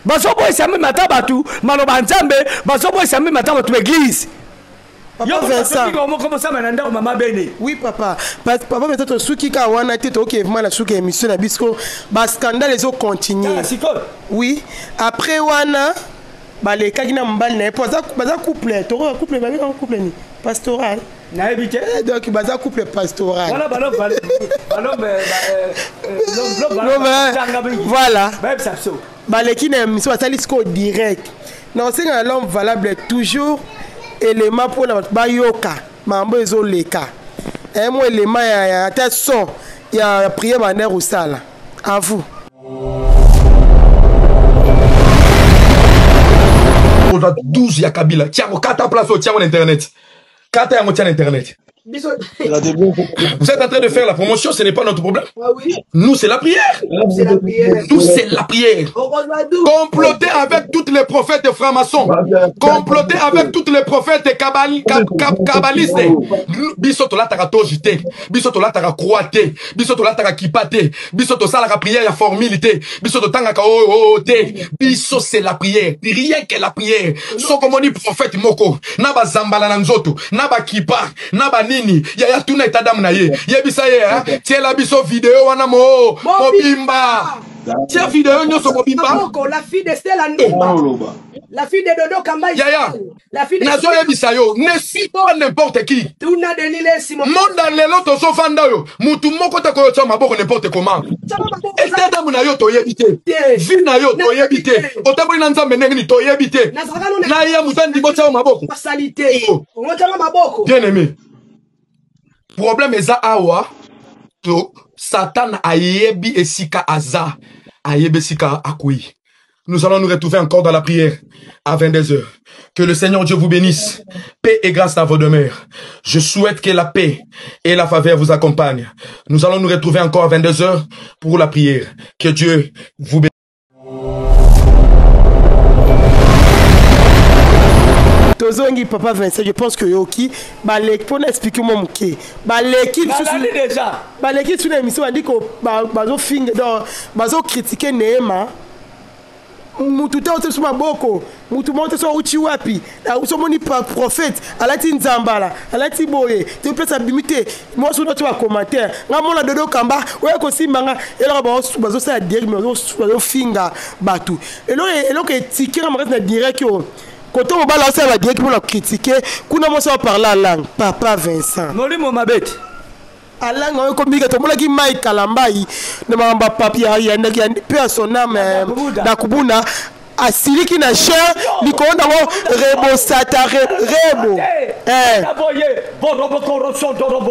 B: bazoboyisa meme ata bato maloba Nzambe, bazoboyisa meme ata bato baeglise.
A: Papa Vincent.
B: Mama na ndako mama Beni.
A: Oui papa. Papa Vincent tosuki ka wana te toke vraiment na suki émission na biso ba scandale ezo continuer. Oui, après wana balekaki na mobali na ye po baza couple, tokoka couple babengaka couple ni pastoral.
B: Nayebi te.
A: Eh, donc baza couple pastoral.
B: Wana balo balo
A: voilà.
B: Bayebisa biso.
A: Baleki na émission basali sikoyo direct. Na osenga na l'homme valable toujours élément mpona bato bayoka makambo ezoleka. Eh, mo élément ya ata son ya prière bandere kosala. À vous.
G: Ozwa 12 ya Kabila, tiango kata place oyo, tiango na internet. Kata yango tia na internet. Vous êtes en train de faire la promotion, ce n'est pas notre problème.
F: Ah oui.
G: Nous, c'est la prière.
F: C'est la prière.
G: Nous, c'est la prière. Comploter avec toutes les prophètes francs-maçons. Comploter avec toutes les prophètes kabbalistes. Biso tolataka toji te. Biso tolataka croix te. Biso tolataka kipa te. Biso tosalaka prière ya formule te. Biso totangaka oh, oh, te. Biso, c'est la prière. Rien que la prière. Soko moni prophète moko. Na ba zambala na nzoto. Na ba kipa. Na ba nini. Ya ya tuna état d'âme na ye. Yebisa ye, hein. Tiela biso vidéo wana mo. Mobimba. Tia vidéo nyonso mobimba.
F: Maboko, la fille de Stella Ndumba. La fille de Dodo Kamba.
G: Yaya.
F: La fille de
G: Nazoyebisa yo, ne suis pas n'importe qui.
F: Tuna Denis Lessi.
G: Monde lelo tozofanda yo, mutu moko te koyotia maboko n'importe comment. État d'âme na yo toyebi te. Vie na yo toyebi te. Otamboli na Nzambe ndenge nini toyebi te. Na ye mutu andimi otia yo maboko.
F: Salité. Otia maboko.
G: Bien aimé. Problème eza awa to Satan ayebi esika aza, ayebi esika akui. Nous allons nous retrouver encore dans la prière à 22h. Que le Seigneur Dieu vous bénisse. Paix et grâce à vos demeures. Je souhaite que la paix et la faveur vous accompagnent. Nous allons nous retrouver encore à 22h pour la prière. Que Dieu vous bénisse.
A: Tozongi papa Vincent, je pense que yoki baleki mpona expliquer mwa moke baleki
B: lisusu déjà
A: baleki lisusu na émission bandi ko bazofinga donc bazocritiquer Neema mutu te ote biso maboko mutu moko te so auti wapi somoni prophète alati nzambala alati boye te place abimi te mwasi oyo ati bacommentaire nga mona Dodo Kamba oya kosimba nga eloko bazosala direct mais bazofinga bato eloko etikera makasi na direct oyo koto mobali asala ba direct mpona kritike kuna mwasi aparle alangue papa Vincent
B: molimo mabe te
A: alanga oyo komika tomonaki mai Kalambai na makambo ya papi mpe ya son âme na kubuna asiliki na cher likolo nango rebosata rebo.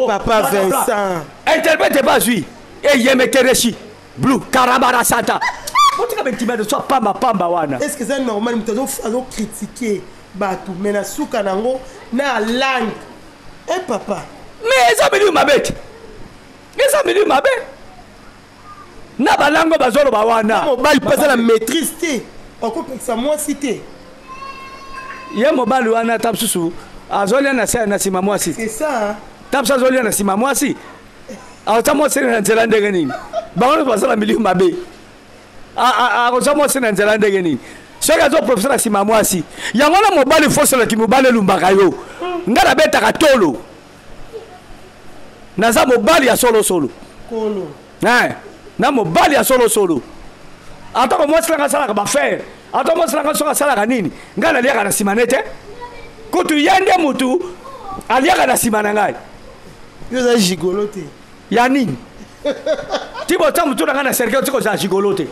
A: Papa Vincent
B: interprète bazwi eyemetereshi blue karabara santa botika bentima de soi pamba pamba wana.
A: Est ce que eza normal moto azocritiquer bato mais na suka nango na langue e papa?
B: Mais eza milieu mabe te, eza milieu mabe na balango bazoloba wana.
A: Mobali mpe aza na maîtrise te, akopekisa mwasi te.
B: Ye mobali wana ata mosusu azolia na se na nsima mwasi.
A: C'est ça.
B: Ta mosusu azolia na nsima mwasi, akotia mwasi na nzela ndenge nini? Bango nyonso bazala milieu mabe. Akozwa mwasi na nzela ndenge nini soki azoprofite na nsima mwasi yango? Wana mobali fosolaki mobali elumbaka yo. Ngai nabetaka tolo, naza mobali ya solosolo na mobali ya solosolo. Atako mwasi nanga asalaka bafere, ata mwasi nanga soki asalaka nini, ngai naliaka na nsima ne te. Kutu ye nde mutu aliaka na nsima na ngai.
A: Yo oza gigolo te.
B: Ya nini? Ti botya motu na ngai na cercueil, ti kozala gigolo te.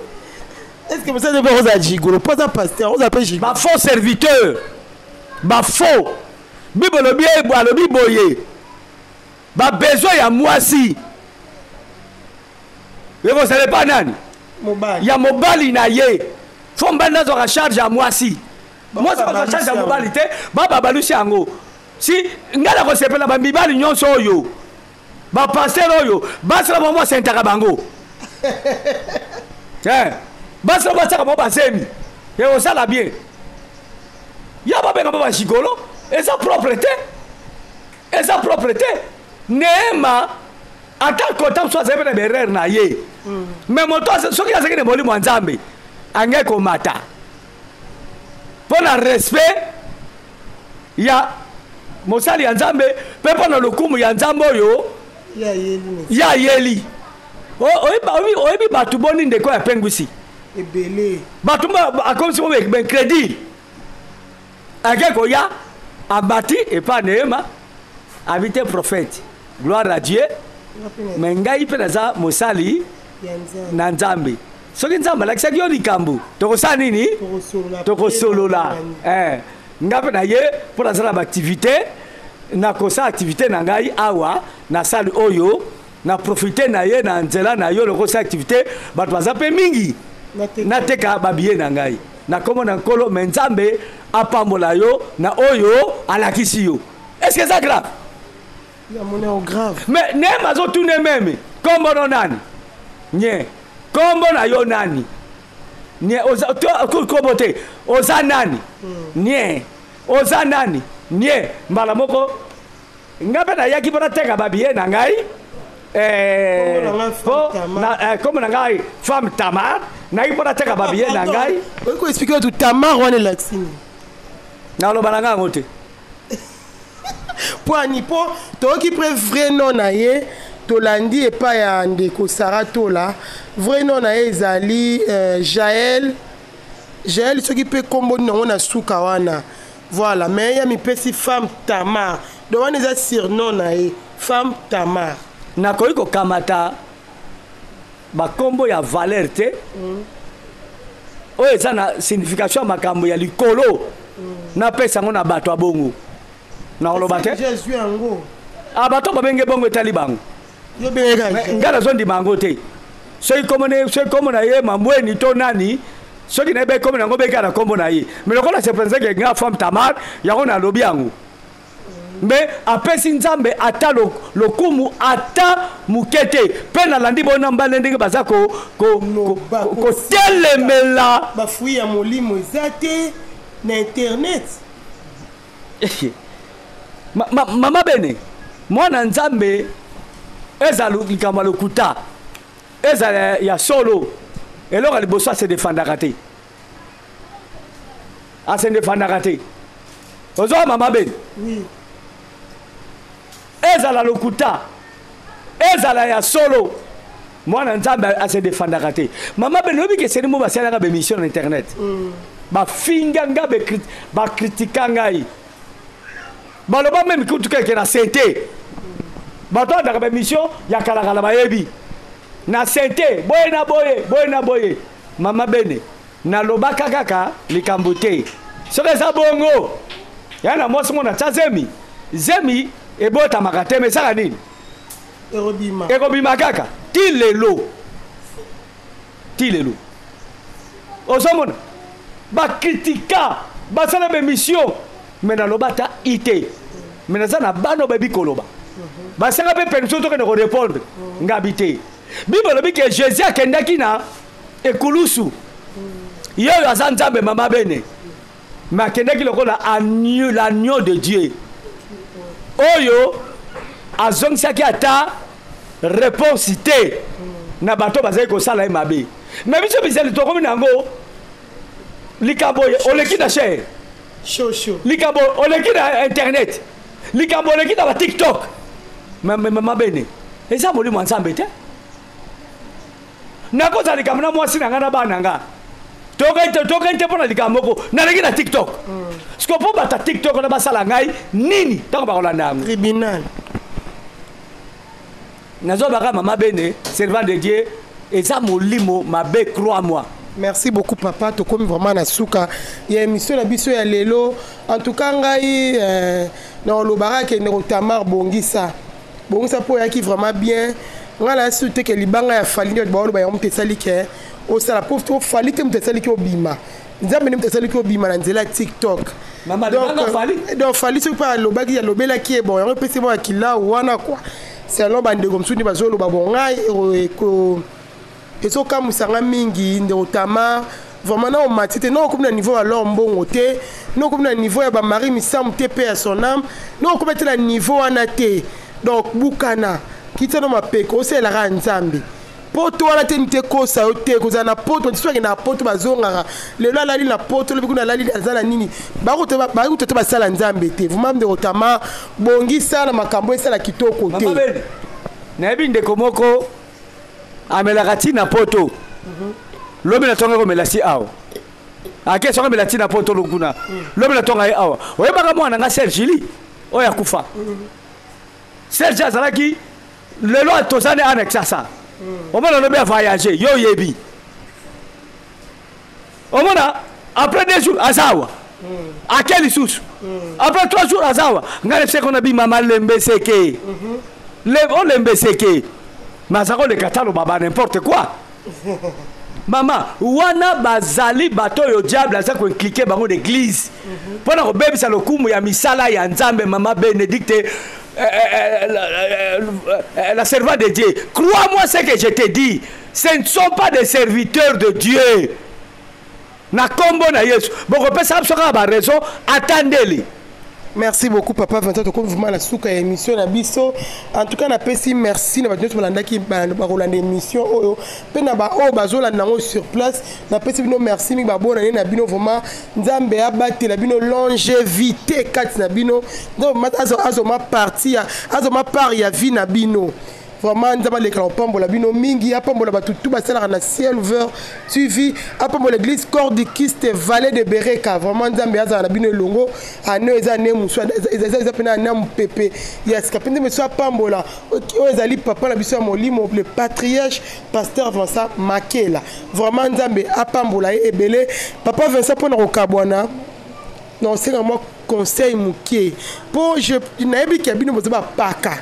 A: Est ce que mosali mpe ozala gigolo mpo aza pasteur, oza mpe gigolo?
B: Bafaux serviteur, bafaux. Bible alobi, alobi boye: babesoin ya mwasi ekozala epa nani? Ya mobali na ye. Fo mobali nazwaka charge ya mwasi, mwasi bazwa charge ya mobali te. Bababalusi yango. Si ngai nakosepela, bamibali nyonso oyo, bapaster oyo, basala bango, basentaka bango, basala, batiaka bango bazemi, ekosala bien. Ya babenga ba bagigolo, eza propre te, eza propre te. Neema, ata kota mosusu azali mpe na baerreur na ye, mais moto soki azalaki na molimo ya Nzambe, angai komata mpo na respect ya mosali ya Nzambe mpe mpo na lokumu ya Nzambe oyo ya ayeli. Oyebi bato boni, ndeko ya pengwisi?
A: Ebele.
B: Bato akomisi mo baincrédule. Ake koya, abati epa Neema, abi te: "Prophète, gloire à Dieu, mais ngai mpe naza mosali na Nzambe. Soki Nzambe alakisaki yo likambo, tokosala nini? Tokosolola." Ngai mpe na ye mpo nazala baactivité, nakosala activité na ngai awa na salle oyo, na profite na ye na nzela na yo. Lokosala activité, bato baza mpe mingi, nateka babillet na ngai na kombo na Nkolo, mais Nzambe apambola yo na oyo alakisi yo. Est ce que eza grave?
A: Grave.
B: Mais Neema azotuna même: "Kombo no nani?" Nye: "Kombo na yo nani?" Nye: "Kombo te, oza nani?" Nye: "Oza nani?" Nye mbala moko: "Ngai mpe nayaki mpo nateka babillet na ngai, kombo na ngai Femme Tamar, nayaki mpo nateka babillet na ngai."
A: Oyi koexpliquer bato Tamar wana elakisi nini?
B: Naloba na ngai yango te.
A: Mpo ani? Mpo toyoki mpe vrai nom na ye, tolandi epai ya ndeko Sara Tola, vrai nom na ye ezali Jael, Jael soki mpe nkombo nini yango na suka wana. Voilà, mais ye mipesi Femme Tamar, donc wana eza surnom na ye, Femme Tamar.
B: Nakoki kokamata bakombo ya valeur te oyo eza na signification ya makambo ya likolo, napesa yango na bato ya bongo. Nakoloba te.
A: Ah,
B: bato babenge bongo, etali bango. Ngai nazondima yango te. Soki kombo na ye Mambweni to nani, soki nayebi kombo na yango, beka na kombo na ye. Mais lokola se présente ke nga Femme Tamar, yango nalobi yango. Mais apesi Nzambe ata lokumu ata moke te. Mpe nalandi bona mbale ndenge baza kotelemela.
A: Bafruit ya molimo eza te na internet.
B: Mama bene, mwana Nzambe, eza likambo ya lokuta, ezala ya solo, eloko ya liboso, ase defandaka te, ase defandaka te. Ozwa, mama bene?
A: Oui.
B: Ezala lokuta, ezala ya solo, mwana Nzambe ase defandaka te. Mama bene, oyebi ke seni mo basalaka baémission na internet, bafinga nga, bakritika ngai, baloba même kutu keke na sente. Bato andaka baémission ya kalakala bayebi na sente boye na boye, boye na boye. Mama bene, nalobaka kaka likambo te. Soki eza bongo, ya na mwasi mo natya zemi, zemi ebotamaka te, mais esaka nini?
A: Ekobima.
B: Ekobima kaka ti lelo, ti lelo. Ozomona bakritika, basala baémission, mais naloba ata i te. Mais naza na bana oyo bayebi koloba. Basanga mpe permission tokende korépondre ngabi te. Bible elobi ke Jésus akendaki na ekulusu, ye oyo aza Nzambe, mama bene, mais akendaki lokola l'agneau de Dieu oyo azongisaki ata réponse te na bato bazali kosala ye mabe. Mais biso bizali tokomi na yango, likambo oyo oleki na chaire, likambo oleki na internet, likambo oleki na baTikTok. Mama bene, eza molimo ya Nzambe te. Nakozala likambo na mwasi na ngai na bana na nga, tokei te mpo na likambo moko naleki na TikTok. Siko mpo bato ya TikTok na basala ngai nini ntango bakolanda yango?
A: Tribunal.
B: Nazobaka, mama bene, servant de Dieu. Eza molimo mabe, crois moi.
A: Merci beaucoup papa, tokomi vraiment na suka ya émission na biso ya lelo. En tout cas ngai euh, na olobaka ke ndeko Tamar bongisa. Bongisa po yaki vraiment bien. Ngai na su te ke libanga ya Fally nde baoloba yango moto esali ke osala po to Fally te moto esali ke obima. Nzambe nde moto esali ke obima na nzela ya TikTok.
B: Mama, donc, libanga Fally?
A: Euh, donc Fally soki mpe alobaki alobelaki ye bon yango epesi mwa ya kilau wana quoi. Selon bandeko mosusu nde bazoloba bon ngai eko ezokamwisa nga mingi ndeko Tamar vraiment na omati te na okomi na niveau ya lor mbongo te na okomi na niveau ya bamari misamu te mpe ya son âme na okomi te na niveau wana te donc bukana kita no mapeko osalelaka ya nzambe poto wana te nite kosa yo te kozala na poto mosusu akenda na poto bazongaka lelo alali na poto lobi kuna alali aza na nini bakuta te basala nzambe te vraimen ndeko Tamar bongisa na makambo esala kitoko te
B: nayebi ndeko moko amelaka ti na poto lobi na tonga komela si awa ake songa amela ti na poto lokuna lobi na tonga ye awa oyebaka mwana nga Serge Li oyo akufa Serge azalaki lelo tozani ana Kinshasa omona lobi a voyager yo oyebi omona après deux jours aza awa ake lisusu après trois jours aza awa ngai na seko na bi mama lembe seke Le, olembe seke mais aza koleka talo baba n'importe quoi mama wana bazali bato oyo diable aza koimplike bango na église mpo na kobebisa lokumu ya misala ya nzambe. Mama Bénédicte, la servante de Dieu, crois-moi ce que je te dis, ce ne sont pas des serviteurs de Dieu. Na kombo na Yesu, bokopesa biso kaka baraison atandeli.
A: Merci beaucoup papa Vincent, tokomi vraiment na suka ya émission na biso. En tout cas napesi merci na bato nyonso balandaki bakolanda émission oyo mpe na baoyo bazolanda yango sur place. Napesi bino merci mingi, babonane na bino vraiment. Nzambe abatela bino longévité kati na bino. Nzambe azoma partie ya azoma part ya vie na bino. Vraiment nzambe alekala kopambola bino mingi, apambola bato tu basalaka na Ciel Ouvert TV, apambola église Corps du Christ Vallée de Bereka. Vraiment nzambe azala na bino elongo. Ane eza ane mosu eza mpena ane ya mopepe ya sika mpe nzambe so apambola oyo ezali papa na biso ya molimo, le patriarche pasteur Vincent Makela. Vraiment nzambe apambola ye ebele. Papa Vincent, mpona kokabwana na osenga mwa conseil moke mpo nayebi ke bino boza bapaka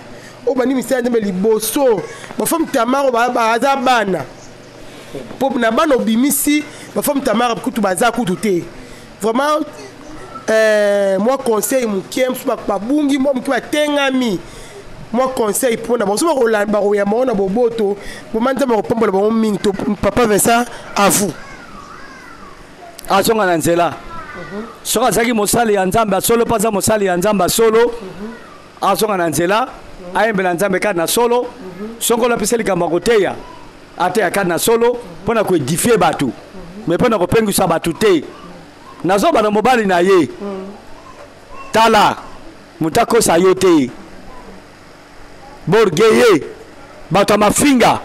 A: oyo bandi misala nzambe liboso. Bafemme Tamar baza bana mpo na bana obimisi bafemme Tamar kutu baza kutu te. Vraiment mwa conseil moke, mosusu babungi mwa moke, batengami, mwa conseil mpona bango so bakoyamba bango na boboto. Boma nzambe akopambola bango mingi. To papa Vincent, à vous.
B: Azonga na nzela. Soki azalaki mosali ya nzambe asolo mpo aza mosali ya nzambe asolo, azonga na nzela, ayembela nzambe kati na solo. Soki olapisa likambo ya koteya, ateya kati na solo mpo na koedifie bato, me mpo na kopengwisa bato te. Nazoba na mobali na ye, tala moto akosa yo te, borgeye bato ya mafinga,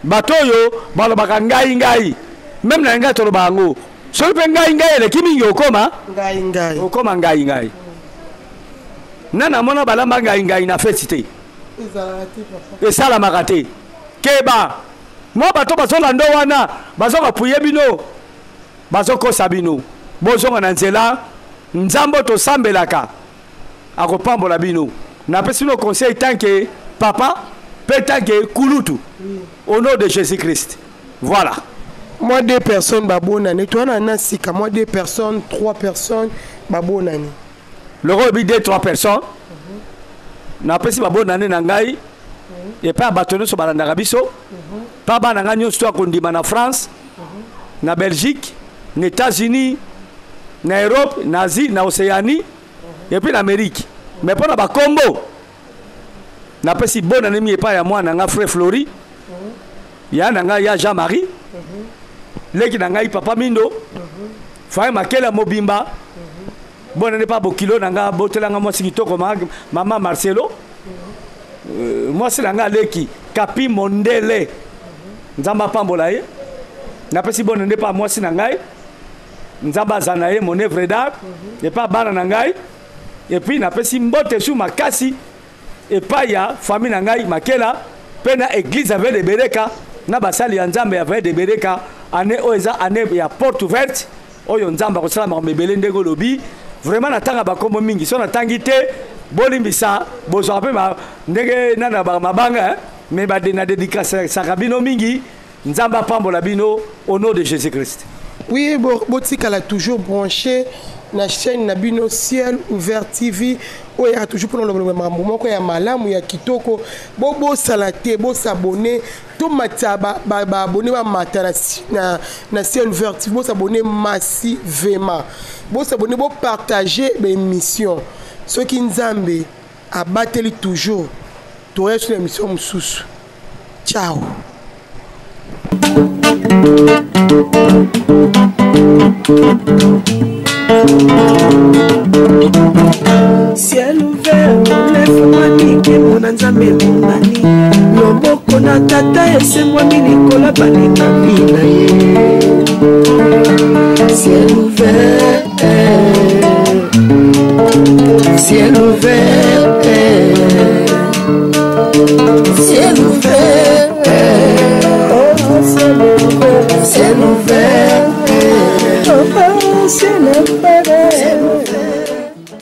B: bato oyo balobaka ngai ngai meme na ngai toloba yango. Soki mpe ngai ngai eleki mingi, okoma
A: ngai ngai,
B: okoma ngai ngai. Nani amona balamba ngai ngai na feti te? Esalamaka te. Keba mwa bato bazolanda wana, bazokapuye bino, bazokosa bino. Bozonga na nzela. Nzambe tosambelaka akopambola bino. Napesi bino conseil tant que papa mpe tant que kulutu, au nom de Jésus Christ. Voilà.
A: Moi deux personnes babonani towana na sika, moi deux personnes, trois personnes babonani.
B: Loko oyebi deux trois personnes, napesi babonani na ngai epai ya bato nyonso balandaka biso, mpa bana ngai nyonso to ya kondima na France, na Belgique, na États-Unis, na Europe, na Asie, na Océanie et puis na Amérique. Mais mpo na bakombo, napesi bonane mingi epai ya mwana nga frère Flori, ya na ngai ya Jean Marie, leki na ngai papa Mindo faye Makela mobimba. Bonane mpa bokilo na nga botelanga mwasi kitoko, mama Marcelo, mwasi na nga aleki Kapi Mondele, nzambe apambola ye. Napesi bonane mpa mwasi na ngai, nzambe aza na ye, mon œuvre d'art, epa bana na ngai. Et puis napesi mbote su makasi epai ya famille na ngai Makela mpe na église avec Bereka. Na basali ya Nzambe ya Vrai de Bereka, année oyo eza année ya porte ouverte oyo Nzambe akosala makambo ebele ndenge olobi. Vraiment natanga bakombo mingi, so natangi te bolimbisa, bozwaka mpe ndenge nana mabanga, mais ba na dédicacesaka bino mingi. Nzambe apambola bino au nom de Jésus-Christ.
A: Oui, botikala toujours branché na chaîne na bino Ciel Ouvert TV oyo eyaka toujours mpona loboloba makambo moko ya malamu ya kitoko. Bobosala te, bosabone, tomatisa baabone bamata na Ciel Ouvert TV. Bosabone massivement, bosabone, bopartage baémission. Soki Nzambe abateli toujours, toya so na émission mosusu. Ciao.
H: Ciel ouvert efungwami, nkembo na Nzambe emonani, loboko na Tata esembwami likolo balingami na ye. Ciel ouvert, ciel ouvert, ciel ouvert, oh, ciel ouvert, ciel ouvert, oh, ciel ouvert.